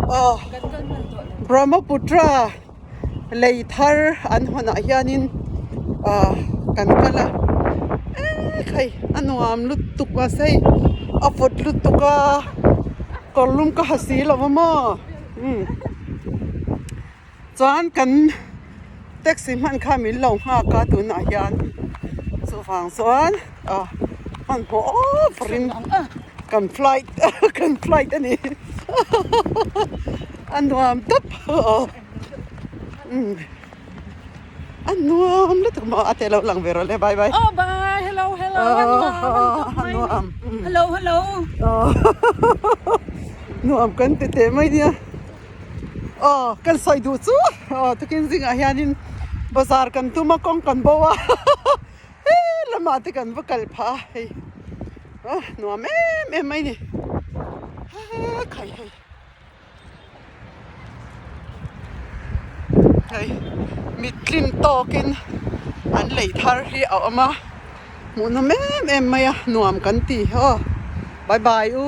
Aw Brahmaputra lei thar an hawnah hianin ah kan kal a ekhai a nuam lutuk a sei a vawt lutuk a kawr lum ka ha si lo a maw umm chuan kan taxi hman kha min lo nghak a tunah hian chuvang chuan ah hmanhmawh awp in kan flight kan flight a ni a nuam tawp aw umm a nuam lutuk maw a te lo lang ve rawh le bye bye oh bye hello hello a nuam a nuam hello hello nuam kan ti teh mai nia. Aw kan sawi duh chu aw tukin zingah hianin bazar kan tum a kawng kan bo a he lamah te kan va kal phah a hei ah nuam em em mai ni he khai hei hei mittlin tawkin an lei thar hi a awm a hmuhnawm em em mai a nuam kan ti aw bye bye u.